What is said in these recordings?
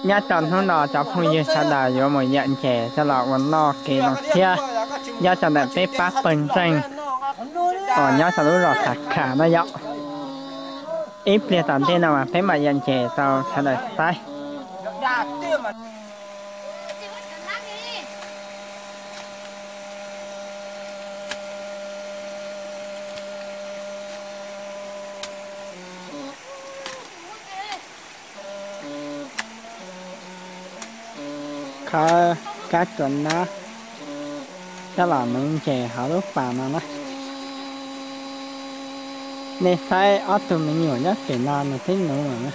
Nyob rau hnub no cov phooj ywg sawv daws yuav mus yawm ncem coj los ua noj kev zoo thiab, nyob rau ntawm peb pab pawg ntseeg uas nyob rau lub zos Xav Kham no yom. Ib pliag tom ntej no mas peb mam yawm ncem rau sawv daws saib. Khawb kab tsuas nab coj los nuv ncem hauv lub pas no na. Nej saib ob tug me nyuam nyob pem no nws twb nuv lawm na.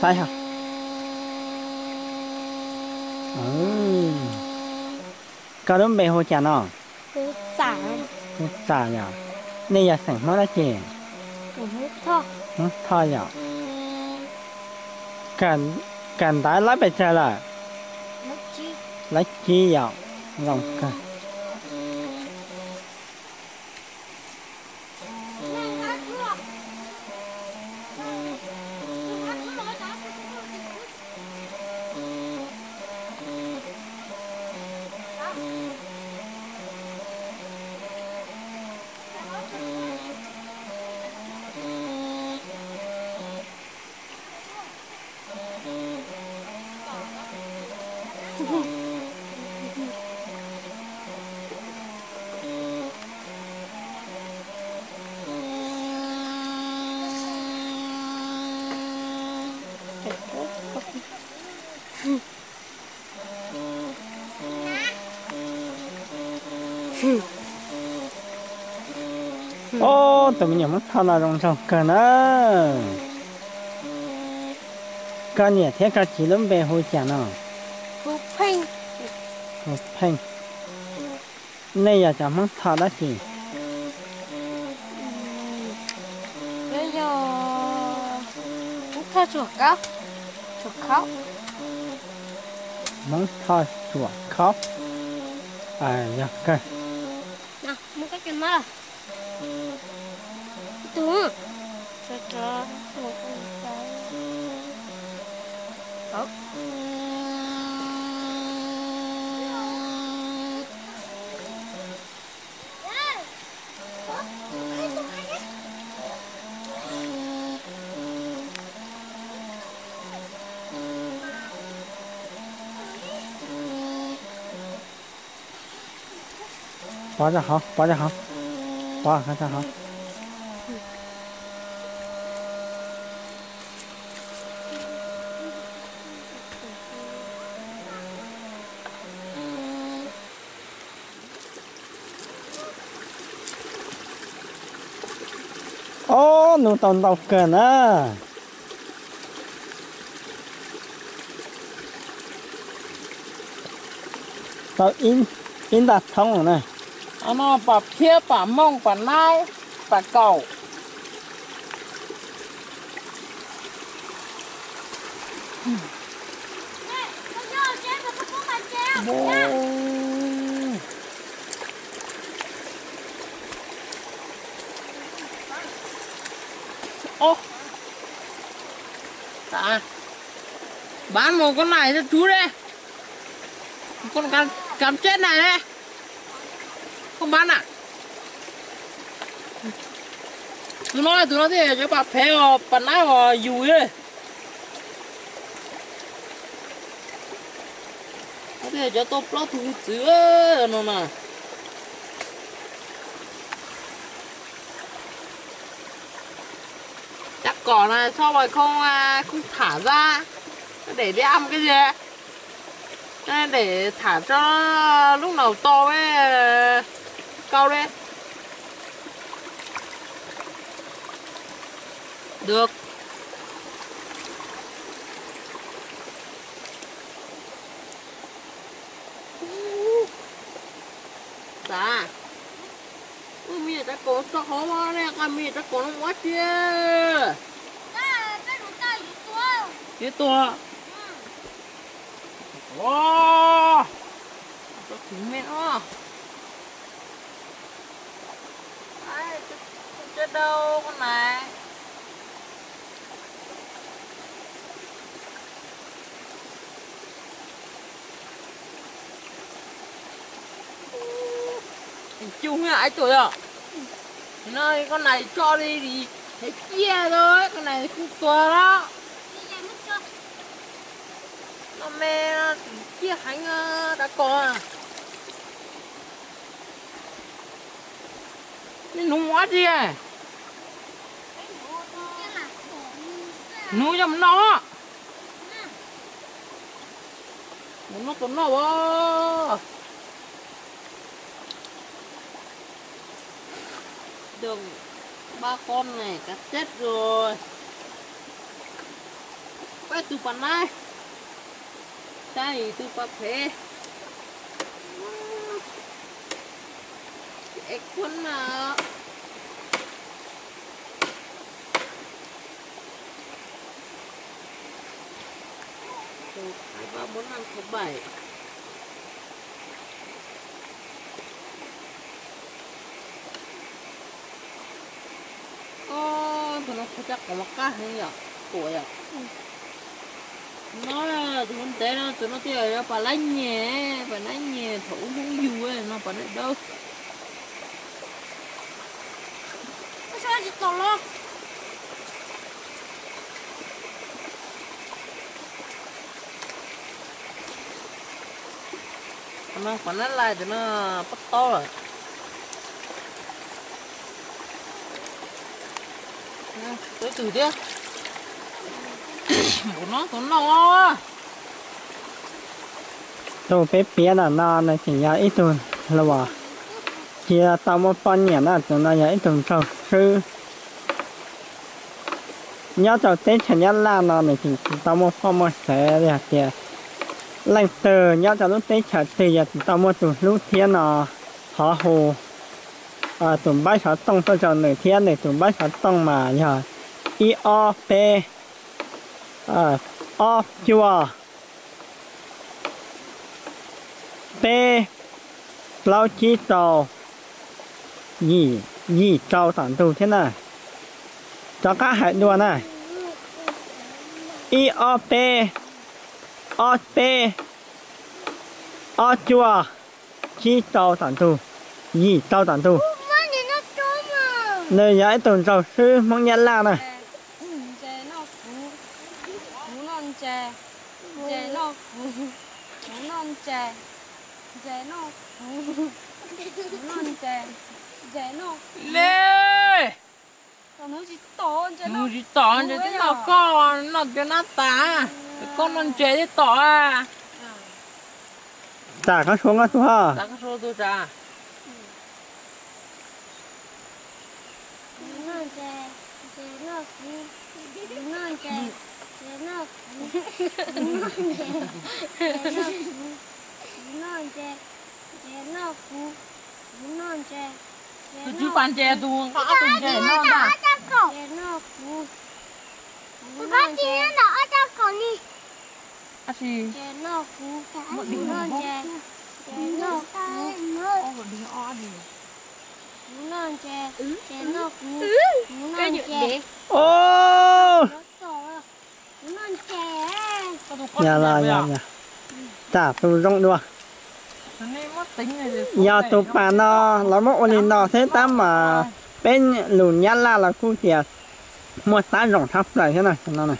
Saib os. Koj lub npe hu cas no? Hu Txam yom. Nej yog xeem Hmoob dab tsi? Hmoob Thoj yom. Kawm ntawv lab pes tsawg lawm? Lab tsib yom. Zoo kawg. Ob tug me nyuam Hmoob Thoj no zoo nraug kawg na. Koj niam thiab koj txiv lub npe hu cas no? Hu Pheej. Nej yog cov Hmoob Thoj dab tsi? Hmoob Thoj Tsuam Khaub. Yog kawg. Pov rau hauv, pov rau hauv, pov rau hauv. Ob, nws tau ntau kawg na. Tau ib nta thoob na. Pam phiab, pam mooj, pam naib, pam kaum. Bán một con này cho chú đi. Con cá, cá chết này đấy. Không bán à? Tụi nó, tụi nó thế cho bà phé vào, bà nái vào dùi ấy. Nó thế cho tôi plót tụi txwv no nè. Chắc cỏ này sau rồi không, à, không thả ra. Koj dem dab mus koj ze, koj dem tham tso lub naus to kauj le. Được. Xav, wb me nyuam rab kaus tso hauv ne, koj me nyuam rab kaus no ua tiag. Yuav tua. Tso txiv me no. Tsis dau koj nais. Cug ib tug yom. No koj nais tso li, li, ciaj, koj nais kuj tuag lawm. No me, ciaj heev rab kaus. Nej hnub ua dab tsi? Hnub coj mus noj. Mus noj tus noj as. Ba qhov ne, kav teb ras. Peb tus pas naib, saib tus pas phem. Es khuab na. Tus Thái Bắc bốn năm sáu bảy. Tus no kuv cov qos mas qab heev yom, tuam yom. No tus ntev no tus no twb yog pas laib nyeg, pas laib nyeg thaum ub Hmoob yug no pas laib dawb. Tsis tau los. Qhov no qhov nab laj tus no pob taub lawm. Tus twg thiab? Npaum no tus no. Tus peb piav ntawm no nws tseem yog ib tug hluas, tsis tau muaj poj niam na, tus no yog ib tug nraug swb. Nyob rau teb chaws Nyab Laj no nws tseem tsis tau muaj poj muaj sev li hais tias leej twg nyob rau lub teb chaws twg yog tsis tau muaj tus hlub thiab no, thov hu tus npawb xov tooj tuaj rau nws thiab nws tus npawb xov tooj mas yog ib ob peb ob cuaj peb plaub tsib rau yim, yim rau tom ntug thiab na. Rov qab hais dua na, ib ob peb, ob peb, ob cuaj, tsib rau tom ntug, yim rau tom ntug. Nws yog ib tug nraug swb Hmoob Nyab Laj na. Le, mus tsis tom ntses twb noj koj, noj cov nab tas, koj noj ntses thiaj tom. Tam koj suav noj tus ho. Tus tswv pas ntses, tus nqa ob tug ntses no ntag. Tab sis Yog los yog, yog, tam tus zoo dua. Yog tus pas no lawv muab ua li no thiab tab mas peb lus Nyab Laj los kuj tias muaj tab zoo tshaj plaws thiab no.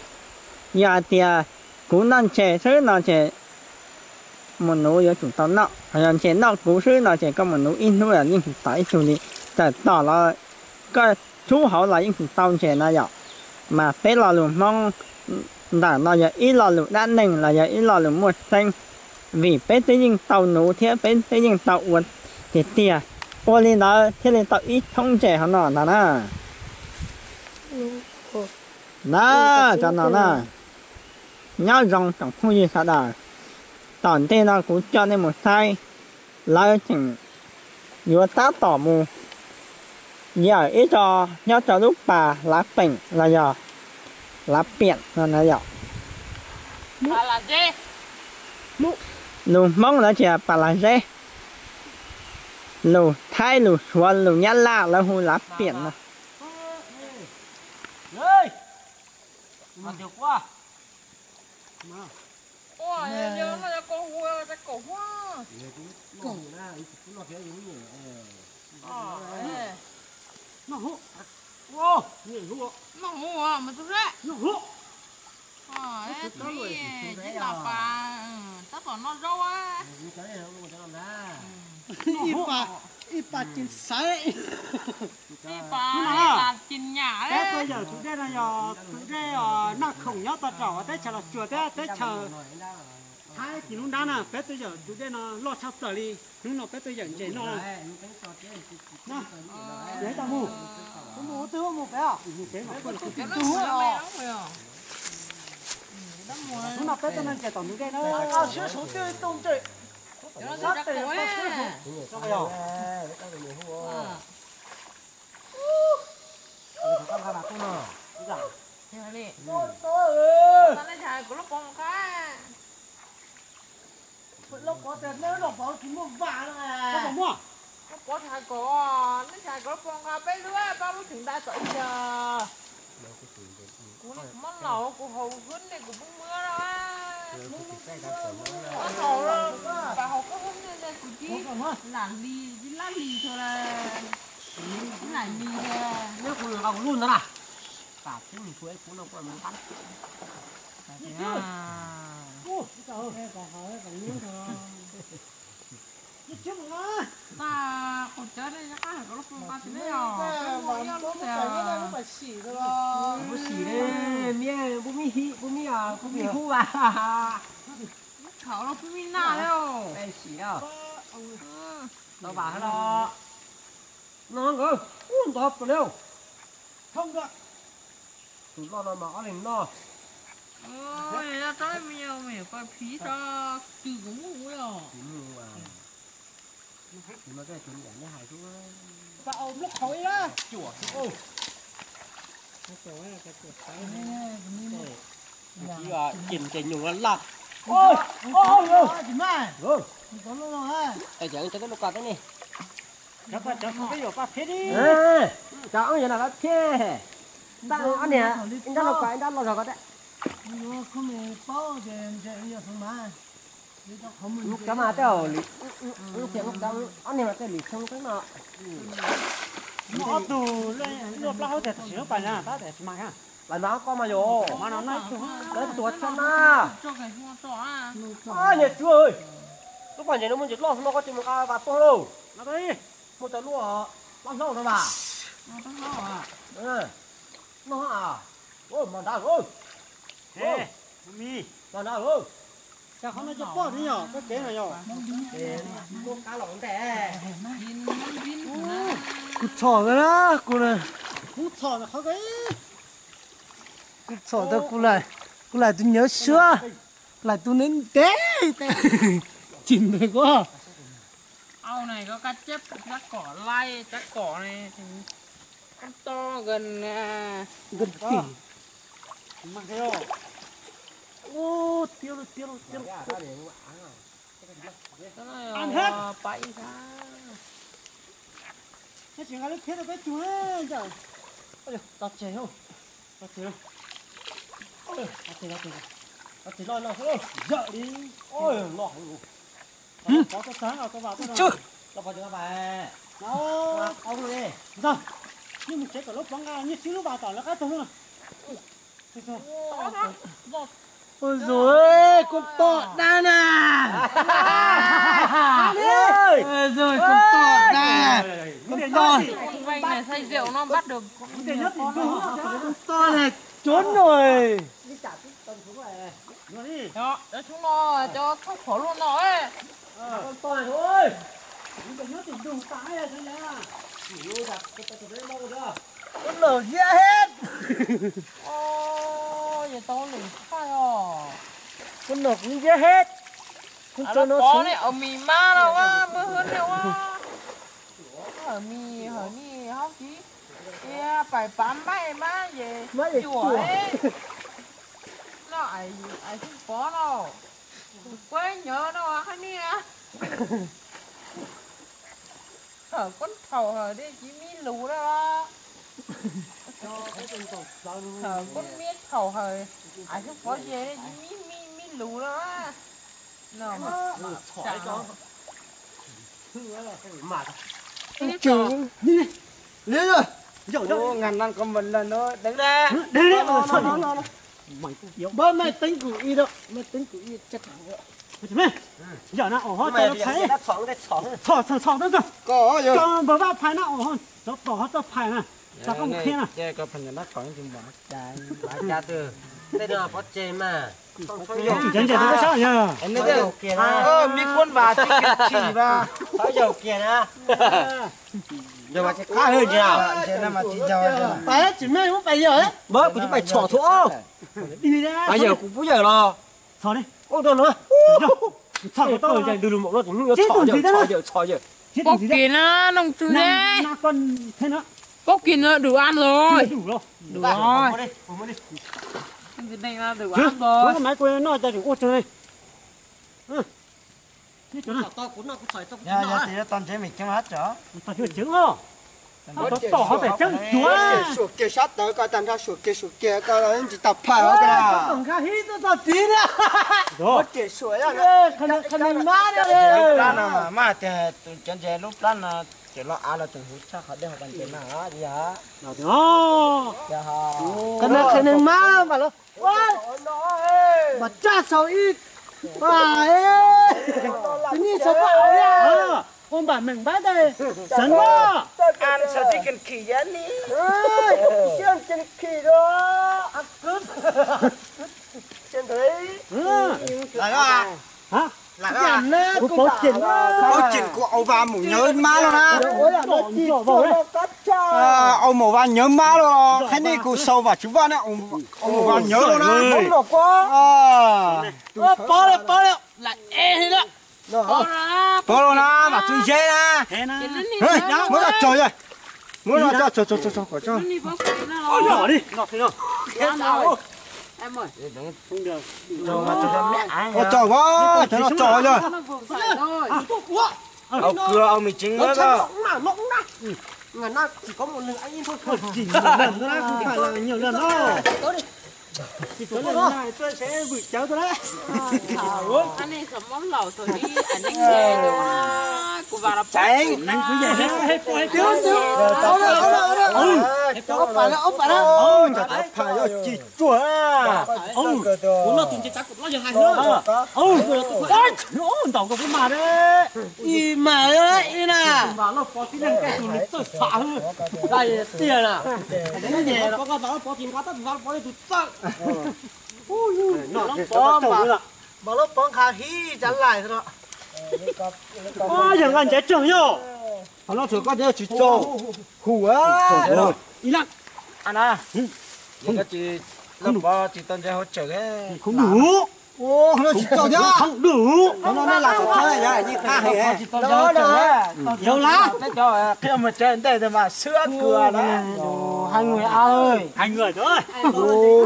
Yog hais tias kuv noj ntses xwb no ces mus nuv yuav tsum tau noj, yog ntses noj kuv xwb no ces koj mus nuv ib hnub los yeej tsis tom ib tug li, txawm tom los koj txhub hauv los yeej tsis tau ntses no yom. Mas peb lo lus Hmoob Ntawm no yog ib lo lus dab neeg los yog ib lo lus muaj tseeb, vim peb twb yeej tau nuv thiab peb twb yeej tau ua tiag tiag. Ua li ntawd thiaj li tau ib thoob ntses hauv no ntag na. Na, cov no na, nyob zoo tsoom phooj ywg sawv daws. Tom ntej no kuv coj nej mus saib, lawv tseem yuav tab tom mus yawm ib co nyob rau lub pas lav peem los yog lav piam no na yom. Lus Hmoob lawv tias pas las zeb, lus Thaib lus Suav lus Nyab Laj lawv hu lav piam no. Ib pas, ib pas cin xaiv. Ib pas cin nyam. Peb tuaj yawm tus dej no yog tus dej Naj Khoom nyob toj rau teb chaws Los Tsuas thiab teb chaws Thaib kis lub nrab na. Peb tuaj yawm tus dej no loj tshaj plaws li. Hnub no peb tuaj yawm ntses noj. Mus, mus, mus pem. Hnub no peb tuaj noj ntses tom ntug dej na. Sab tes sab tes. Lub pov tias neb lub pov tsis muaj vam no. Lub pov tsis hais kom, neb tsis hais kom lub pov nqa peb lub, pab lub tseem dai tom ib yog. Kuv ne kuv muab laus kuv haus hwb ne kuv pub muab lawm. Haus, pas haus koj hwb ne kuv tib lam li tib lab li txhua la, tib lam li txhua. Neb kuv nqa kuv lub ntawd na. Tam kuv nws txhua kuv no kuv mus qab. Npub sim li, npub mi hi, npub mi, npub mi hu vas. Khawv los pub mi naj li. Sim los. Tau vas los. No nkawd ub ntov pw li. Tus loj no mas ob leeg noj. Yog rau me nyuam ko phiv tso, kws kuv muaj ua os. Kws muaj ua. Kws no tej tus niam neb hais xwb. Tau lub qhov ib lab cuam xwb. Ces nyuam laj. Oj, oj, oj. Ces cov lub ko teb ne. Cov ko cov ko peb yuav paj thiab li. Cov ob yog no paj thiab. Ntab ob niag, ntab lub ko ntab loj zog ko teb. Cov mas tej, ob niag mas tej lim xyoo xwb no. Ob tug luaj plaub hau tias tab sis lub pas nyab tab tias tsis mag. Lawv mas koj mas yog. Lawv tuav tshaj na. Niag tsuag, lub pas ntses no muaj ntses loj no koj tsis mus nqa vas tuag lauj. Muaj cov luaj, loj hlob no mas. Noj a, mas nrad. Mas nrad. Cas qhov no cov poj ni yog koj kev no yog. Kuv txhom na, kuv, kuv txhom tau kuv, kuv laim tus nyuam suab, laim tus ntev ntev, tsis ntev kuv. Au ne, koj kab ceb cab kom laij cab kom ne, koj to gần, gần tỉ. Ua, tiab lawm, tiab lawm, tiab lawm. Ăn hết. Pab ib sab. Neb tsis nqa lub phiab rau peb tug na yawm. Tos tseg, tos tseg, tos tseg, tos tseg loj no xwb, yawm li, loj heev. Pov txog tag no, tau vas tau no. Loj pov tsis tau vas. Ntxawg, nej mus tsev kom lub pov nqa, nej tswb lub vas tom lawv qab tag no. Ua zoo, koj tom dab na. Koj tom dab, koj tom, koj tom na. Cov no, cov no cov thauj qhov luaj no. Koj no ziab hej. Koj no kuv ziab hej. Kuv tso no xwb. Mis mab no, hawm mis hawm ni hauv tib, pais pav maij mab es cuam. No ais xyov pov no, kuv kuab nyob no hab ni. Thawm koj thaum hawm dej cis mib lus lawm. Thawm koj miab thaum hawm, ais xyov pov ces dej cis mib mib lus lawm. Npawg, mej teeb kuv ib, mej teeb kuv ib. Yog na, ua hov tso no phais. Txhom txhom txhom tau, npawg Vaj phais na, ua hov tso pom hov txoj phais na, tso koj mus qhia na. Tej no pov tseg mas. Tsis ntseeg tus koj sab yog. Mej kuab vas tsis kis vas. Txhob yaum kiag na. Yog mas tsis qab hwj ntsia. Pais tsis mej muab pais yog. Npawg, kuv tsis pais txhom txhua. Pais yawm kuv pub yawm los. Txhom ni. Ua rau no. Txhom tau ntawm lus maum no, txhom yawm, txhom yawm, txhom yawm. Pob kis na, noog tsw ne. Pob kis no đủ ăn rồi. Đủ rồi. Đủ ăn rồi. Maiv kuv noj cov tseem ua tsawg li. Yog tias tau ntsev mem ceeb hab tso. Tau cov tom hov pem ceeb cuav. Suam kiag sab tawv ko tag nrho, suam kiag suam kiag ko tsis tau phaj hov ko. Tom nqa hib tuaj txog tid na. Qhov neeg mab no mas maj tias tus cov ntses lub plab no tseem loj av los tseem huv tshaj qhov dej hauv pas ntses na. Qhov neeg mab mas los mas tsaj saum ib pas, tus nyuj saum pas. Ua npam meem npab tes xeev na. An sawv tsis kis khim yam ni. Siab kis khim rau. Kuv pauv cem, pauv cem kuv au vas mus nyawv mab no na. Au mus vas nyawv mab los, qhib nej kuv sau vam tswv vaj na, au mus vas nyawv los na. Pauv li, pauv li, lam ev li na. Pauv los na, vam tswv zeb na. Muab coj tso, muab coj tso, tso, tso, tso kom tso. Tso, tso, tso, tso yog. Au kws au me tseev na. Cov phaj yog ci tsuag. Ntaus koj pub mas, ib mas ib na. Mas loj pov tib neeg koj tus nws txawj xav hwb. Tiag na. Mas loj pov nqa hib cav lais no. Yog nqa ntsev tsawg yog. Qhov no tsuas koj tias tsis tso, hu ib leej. Tsis tau ntsev hauv tsawm, qhov no tsis tso thiab. Qhov no nej lam kom thawb, yeej qab heev. Yog lawm, qhib mus tsev ntej mas xwb kws na. Hai người a ơi. Hai người.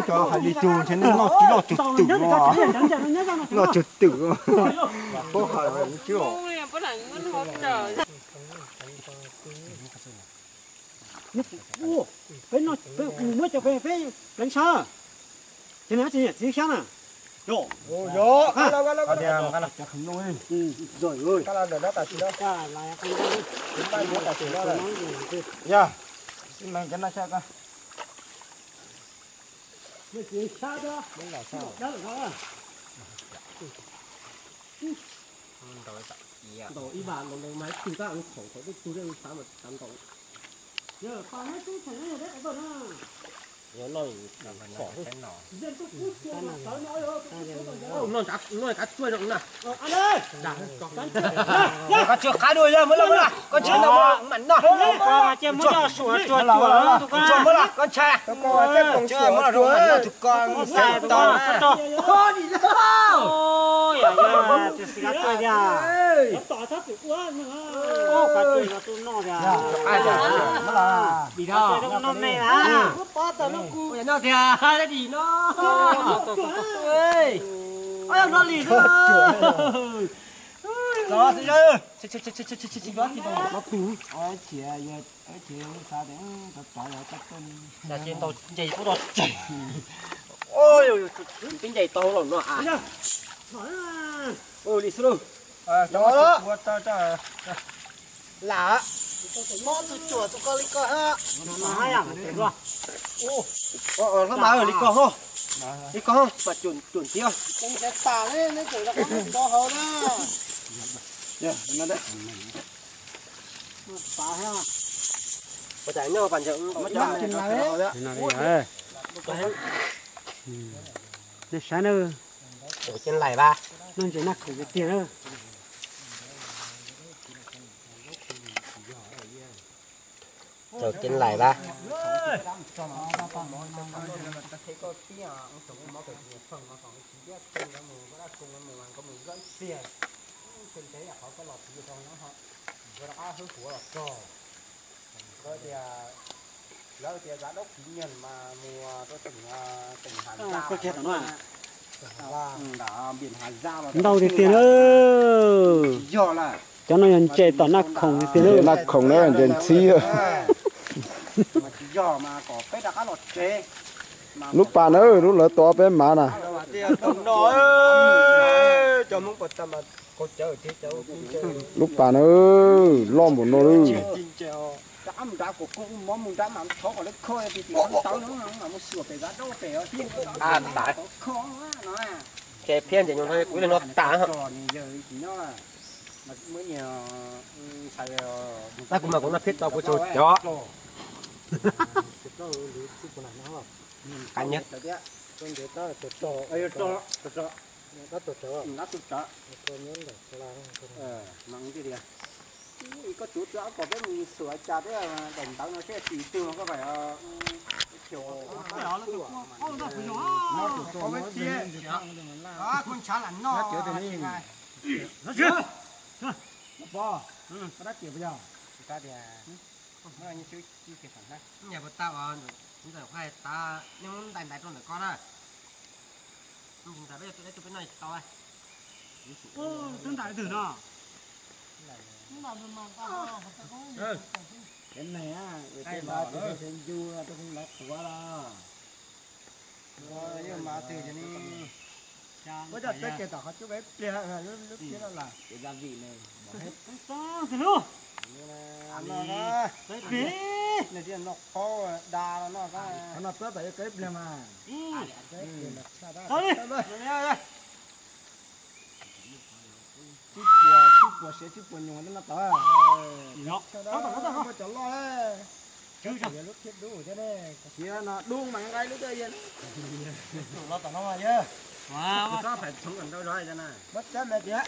Cov hais li cug ntshe nej noj tsis loj cug twm, loj cug twm. Peb no peb mus muab cov peb pleev sab, ces nws tsis nyiam txiv xyab na. Yog, xib mees cov no xyab ko. Ntaus ib vas los mas tug tab khoom thaum twg tug xav mas xav ntaus. Yog pas neb tub theem na yog deb qhov toj na. Noj nqa tsuag no na. Koj tshuav qab dua yog muab los, koj ntshai no mas noj. Koj ntshai, muab los rau mas noj tus koj. Ces ntau nce pub rau tseg. Peb nce tau los no a. Li xwb lauj. Lam mob tus cuam tus ko li ko. Hlob Mab, li ko, li ko mas cuam ntxiv. Nej saib na. Noj ntses noj khoom tiag tiag na. Tau kev laim lawm. Ntau tiag tiag na. Cov no yog ntses tom Naj Khoom tiag tiag na. Naj Khoom na, ntses ntxhib. Lub pas na, lub lawv tua peb mav na. Lub pas na, loj npaum no lawm. Ces phiab ntses nyuj no kuv ib leeg noj tas. Kuv mas kuv noj phiab tau kuv tsaug cov. Qab nyiab. Koj tsuav txog ob kom peb mus xyuas cas peb daim ntawv no seb tsis twg mas koj pais. Kuv ntshav lam noj. Pov, koj dab tsi puas yog? Nyaj puas tau os, ntxawm hais tas nej muab ntais ntais rau ntawm koj na. Ntais peb tus peb noj tsis tau. Twb ntais twg no? Muab cov txawb kiag tom qhov cub ib pliag, lub thiab no lawm. Txawb kiag lub. Noj qaub da no, qhov no txawb tom ib pliag mas. Txawb li. Tsib puas, tsib puas siav tsib puas nyuag no tod. Muaj cov loj, lub thiab dub thiab ne. Siav no dub mas nqaij lub thiab yog. Los tom no mas yog. Kuv txhob pais txhoov kom ntau zog na. Muab txawb me tiag.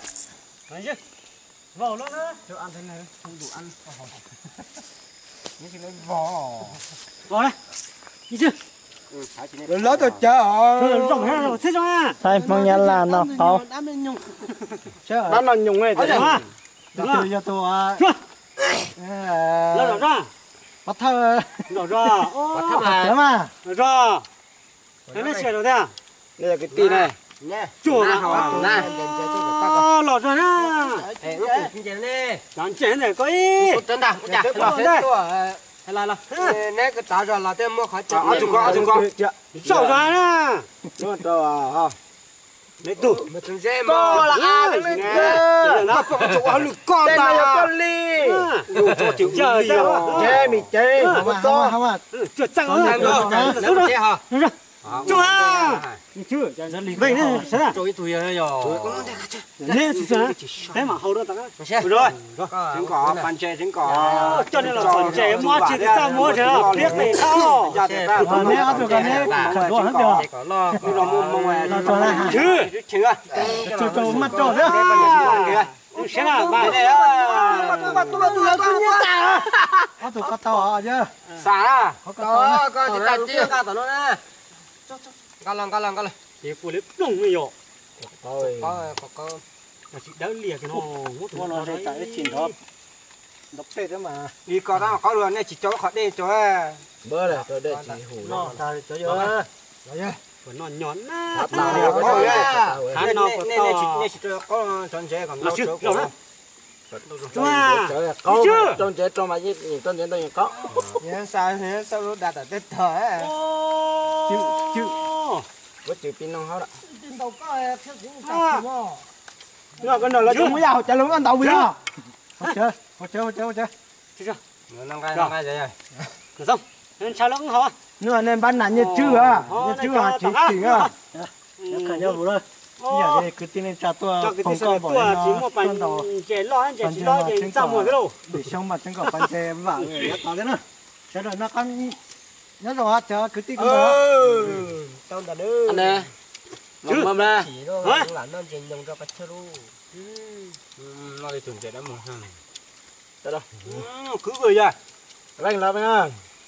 Vau lawm na. Vau. Lawv tau cawv os. Saib Hmoob Nyab Laj noj qaub. Dab noj nyoos. Yog tus pov thawj, pov thawj mas. Nej yog kwv tij ne. Los zog na. Los ntses ntawm ko ib. Neb kwv tij los tej muaj qhov txog zog na. Neb tug. Koj lam av, koj pom tsuas ua hauj lwm koj ntag. Koj li. Cev me cev. Tsuas txeej. Tsuag, vej ne sawv, ne sawv, peb mam haus rau tas. Rồi, cov kom pas ntses cov kom coj nej los txhom ntses muab tsis tau muab rau pliab qis qab. Neb ob tug kom neb khawm dua hab tiag. Tswv, tswv maj rau thiab. Siab na, ob tug ko tau os. Xav, nqa los, nqa los, nqa los. Ces pua liab ploog ne yom. Mas tsis dawb liag kiag no, muab tus no ze tsam ib chim nrov, nrov pej thiab mas. Li ko rau qhov dua nej tsis coj qhov dej tso. Npawg, cov dej tsis hum no. Cov yawg, puas noj nyo na. Hav no puas tau, nej tsis rau qaub tso ntsev kom no. Qaub, rau ntsev rau mas yeej rau ntsev ntau yeej qaub. Xauj lub da tom tej tog. Cwm, cwm, ua cwm pis noog hauv lawm. Noj koj noj los cov muab yaj hauv cawv los noj ntau mus yog. Ntsha lawm hov. Nws nej npab nas nyiaj tswb, nyiaj tswb hais tseem tseem. Ib yam li kwv tij neej tsa tuaj phoov koj pom no, tuaj ntaus pas ntses loj ntses tsis loj ces txaj muag xwb lauj. Tim xyoo mas tseem kom pas ntses vam yav tas thiab na. Sawv daws noj qab nyob zoo cov kwv tij kwv npawg.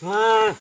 Kwv,